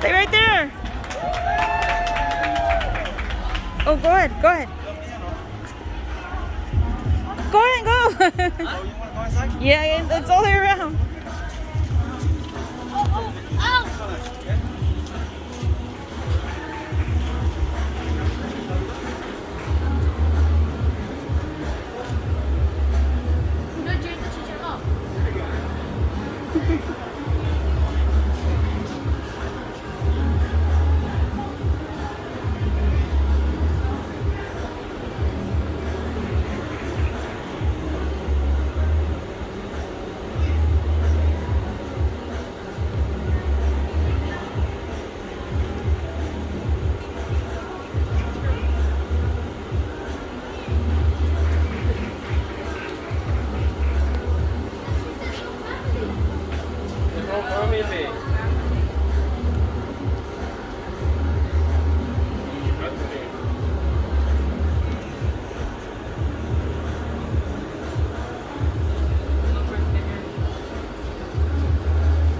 Stay right there. Oh, go ahead, go ahead. Go ahead, go. Yeah, it- it's all the way around.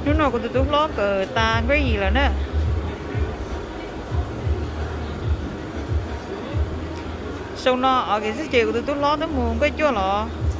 Hnub no kuv tus tub hlob kawm tas grade yim lawm na. Xyoo no August xwb ces kuv tus tub hlob twb mus grade cuaj los.